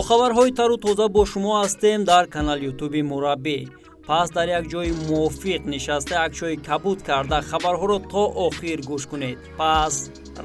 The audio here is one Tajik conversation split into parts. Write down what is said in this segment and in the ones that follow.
Бо хабарҳои тару тоза бо шумо ҳастем дар канали Ютуби Мураббӣ. Пас дар як ҷои мувофиқ нишаста, як чойи кабуд карда, хабарҳоро то охир гӯш кунед. Пас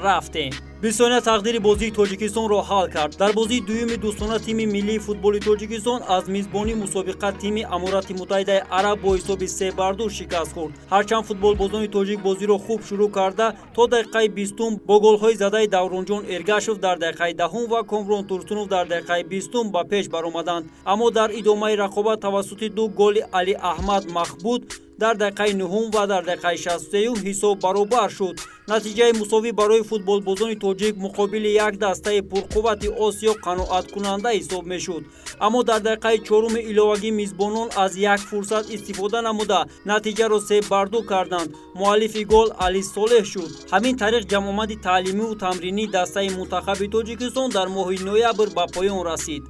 рафтем. Бисония тақдири бозии Тоҷикистонро ҳал кард. Дар бозии дуюми дӯстона тими миллии футболи Тоҷикистон аз мизбони мусобиқа тими Аморати Муттаҳидаи Араб бо ҳисоби 3-2 шикаст хӯрд. Ҳарчанд футболбозони тоҷик бозиро хуб шурӯъ карда, то дақиқаи 20 бо голҳои задаи Давронҷон Эргашев дар дақиқаи 10 ва Комрон Турсунов дар дақиқаи 20 ба пеш баромаданд. Аммо дар идомаи рақобат тавассути ду голи Али Аҳмад Махбуд дар дақиқаи 9 ва дар дақиқаи 63 ҳисоб баробар шуд. Натиҷаи мусовӣ барои футболбозони тоҷик муқобили як дастаи пурқуввати Осиё қаноаткунанда ҳисоб мешуд. Аммо дар дақиқаи 4 иловагӣ мизбонон аз як фурсат истифода намуда натиҷаро 3-2 карданд. Муаллифи гол Али Солеҳ шуд. Ҳамин тариқ ҷамъомади таълимиву тамринии дастаи мунтахаби Тоҷикистон дар моҳи ноябр ба поён расид.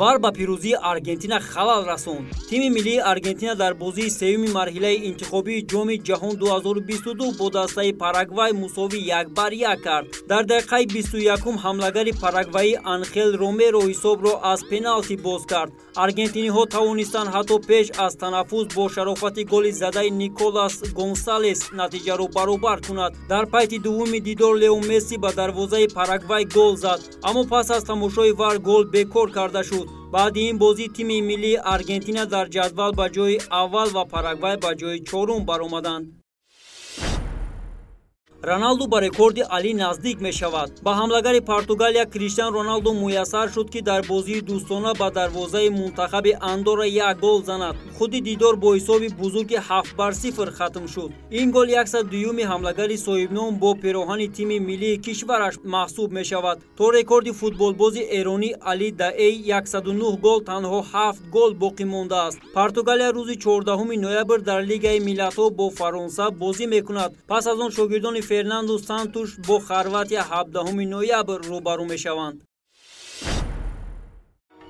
Вар ба пирӯзии Аргентина халал расонд. Тими миллии Аргентина дар бозии сеюми марҳилаи интихобии Ҷоми ҷаҳон 2022 бо дастаи Парагвай мусовӣ 1-1 кард. Дар дақиқаи 21 ҳамлагари парагваӣ Анхел Ромеро ҳисобро аз пеналти боз кард. Аргентиниҳо тавонистанд ҳатто пеш аз танаффус бо шарофати голи задаи Николас Гонсалес натиҷаро баробар кунад. Дар пайти дуввуми дидор Лео Месси ба дарвозаи Парагвай гол зад, аммо пас аз тамошои вар гол бекор карда шуд. Баъди ин бозӣ тими миллии Аргентина дар ҷадвал ба ҷои аввал ва Парагвай ба ҷои чорум баромаданд. Роналду ба рекорди Али наздик мешавад. Ба ҳамлагари Португалия Криштиан Роналду муяссар шуд, ки дар бозии дӯстона ба дарвозаи мунтахаби Андора як гол занад. Худи дидор бо ҳисоби бузурги 7-0 хатм шуд. Ин гол 102-юми ҳамлагари соҳибном бо пероҳани тими миллии кишвараш маҳсуб мешавад. То рекорди футболбози эронӣ Али Даэй 109 гол танҳо 7 гол боқӣ мондааст. Португалия рӯзи 14 ноябр дар Лигаи миллатҳо бо Фаронса бозӣ мекунад. Пас аз он шогирдони Фернандо Сантуш бо Хорватия 17 ноябр рӯбарӯ мешаванд.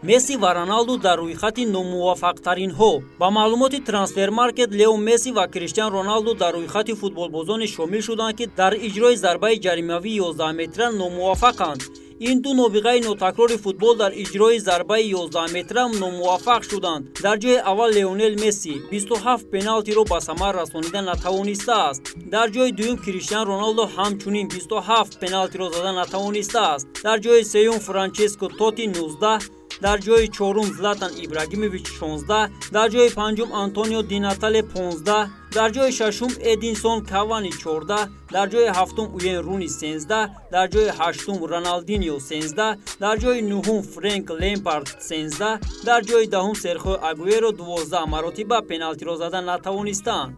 Месси ва Роналду дар рӯйхати номуваффақтаринҳо. Ба маълумоти Трансфермаркет, Лео Месси ва Криштиан Роналду дар рӯйхати футболбозоне шомил шуданд, ки дар иҷрои зарбаи ҷаримавии 11 метра номуваффақанд. Ин ду нобиғаи нотакрори футбол дар иҷрои зарбаи 11 метра номуваффақ шуданд. Дар ҷои аввал Леонел Месси 27 пеналтиро ба самар расонида натавонистааст. Дар ҷои дуюм Криштиан Роналдо ҳамчунин 27 пеналтиро зада натавонистааст. Дар ҷои сеюм Франческо Тоти 19, дар ҷои чорум Златан Ибрагимович 16, дар ҷои панҷум Антонио Ди Натале 15, дар ҷои шашум Эдинсон Кавани 14, дар ҷои ҳафтум Уен Руни 13, дар ҷои ҳаштум Роналдинио 13, дар ҷои нуҳум Френк Лемпард 13, дар ҷои даҳум Серхио Агуэро 12 маротиба пеналтиро зада натавонистаанд.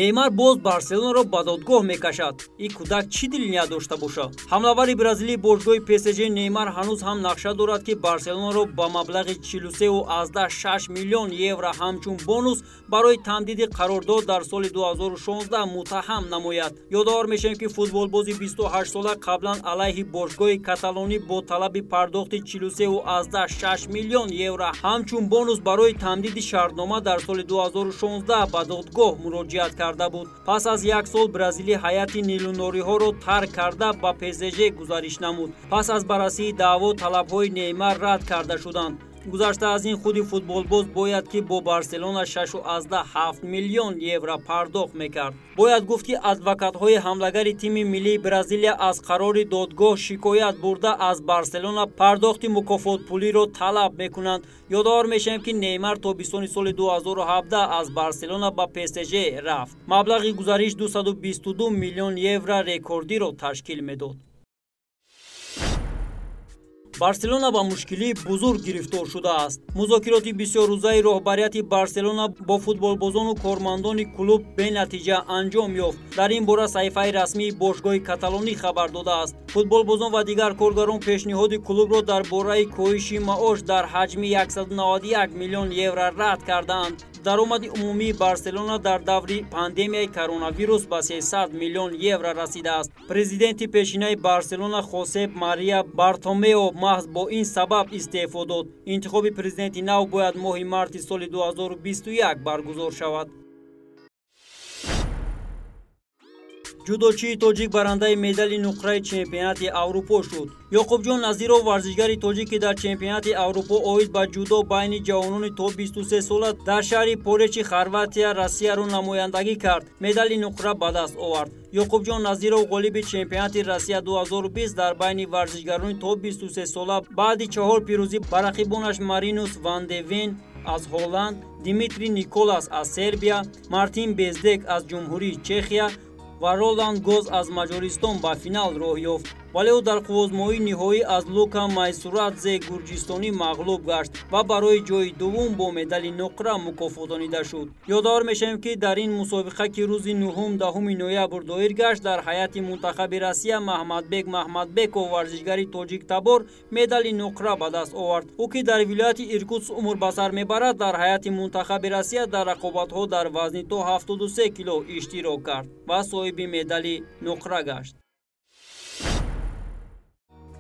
Неймар боз Барселонаро ба додгоҳ мекашад. Ин кӯдак чӣ дилният дошта бошад? Ҳамлавари бразилии бошгоҳи ПСЖ Неймар ҳанӯз ҳам нақша дорад, ки Барселонаро ба маблағи 43,6 миллион евро ҳамчун бонус барои тамдиди қарордод дар соли 2016 муттаҳам намояд. Ёдовар мешавем, ки футболбози 28-сола қаблан алайҳи бошгоҳи каталонӣ бо талаби пардохти 43,6 миллион евро ҳамчун бонус барои тамдиди шартнома дар соли 2016 ба додгоҳ муроҷиат кард. Буд. Пас аз як сол Бразилия ҳайати нилунориҳоро тарк карда ба ПСЖ гузариш намуд. Пас аз баррасии даъво талабҳои Неймар рад карда шуданд. Гузашта аз ин худи футболбоз бояд ки бо Барселона 6,7 миллион евро пардохт мекард. Бояд гуфт, ки адвокатҳои ҳамлагари тими миллии Бразилия аз қарори додгоҳ шикоят бурда аз Барселона пардохти мукофотпулиро талаб мекунанд. Ёдовар мешавем, ки Неймар тобистони соли 2017 аз Барселона ба ПСЖ рафт. Маблағи гузариш 222 миллион евро рекордиро ташкил медод. Барселона ба мушкилии бузург гирифтор шудааст. Музокироти бисёррӯзаи роҳбарияти Барселона бо футболбозону кормандони клуб бенатиҷа анҷом ёфт. Дар ин бора саҳифаи расмии бошгоҳи каталонӣ хабар додааст. Футболбозон ва дигар коргарон пешниҳоди клубро дар бораи коҳиши маош дар ҳаҷми 191 миллион евро рад кардаанд. Даромади умумии Барселона дар даври пандемияи коронавирус ба 300 миллион евро расидааст. Президенти пешинаи Барселона Хосеп Мария Бартомео маҳз бо ин сабаб истеъфо дод. Интихоби президенти нав бояд моҳи марти соли 2021 баргузор шавад. Ҷудочии тоҷик барандаи медали нуқраи чемпионати Аврупо шуд. Ёқубҷон Назиров, варзишгари тоҷик, ки дар чемпионати Аврупо оид ба ҷудо байни ҷавонони то 23 сола дар шаҳри Поречи Хорватия Россияро намояндагӣ кард, медали нуқра ба даст овард. Ёқубҷон Назиров ғолиби чемпионати Россия 2020 дар байни варзишгарони то 23 сола баъди 4 пирӯзӣ ба рақибонаш Маринус ван де Вен аз Ҳолланд, Димитрий Николас аз Сербия, Мартин Бездек аз Ҷумҳурии Чехия ва Роланд Гоз аз Маҷористон ба финал роҳ ёфт. Вале ӯ дар қуввозмоии ниҳоӣ аз Лука Майсурадзе гурҷистонӣ мағлуб гашт ва барои ҷои дуввум бо медали нуқра мукофотонида шуд. Ёдовар мешавем, ки дар ин мусобиқа, ки рӯзи 9-10 ноябр доир гашт, дар ҳайати мунтахаби Россия Маҳмадбек Маҳмадбеков, варзишгари тоҷиктабор, медали нуқра ба даст овард. Ӯ, ки дар вилояти Иркутск умр ба сар мебарад, дар ҳайати мунтахаби Россия дар рақобатҳо дар вазни то 73 кило иштирок кард ва соҳиби медали нуқра гашт.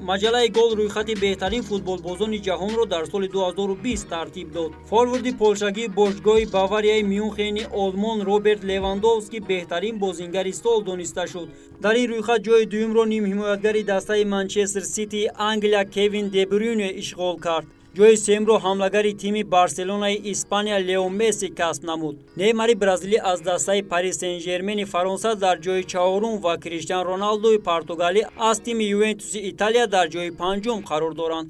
Маҷаллаи Гол рӯйхати беҳтарин футболбозони ҷаҳонро дар соли 2020 тартиб дод. Форварди полшагии бошгоҳи Баварияи Мюнхени Олмон Роберт Левандовски беҳтарин бозингари сол дониста шуд. Дар ин рӯйхат ҷои дуюмро нимҳимоятгари дастаи Манчестер Ситии Англия Кевин Дебрюне ишғол кард. Ҷои сеюмро ҳамлагари тими Барселонаи Испания Лео Месси касб намуд. Неймари бразилӣ аз дастаи Парис Сен-Жермени Фаронса дар ҷои чаҳорум ва Криштиан Роналдои португалӣ аз тими Ювентуси Италия дар ҷои панҷум қарор доранд.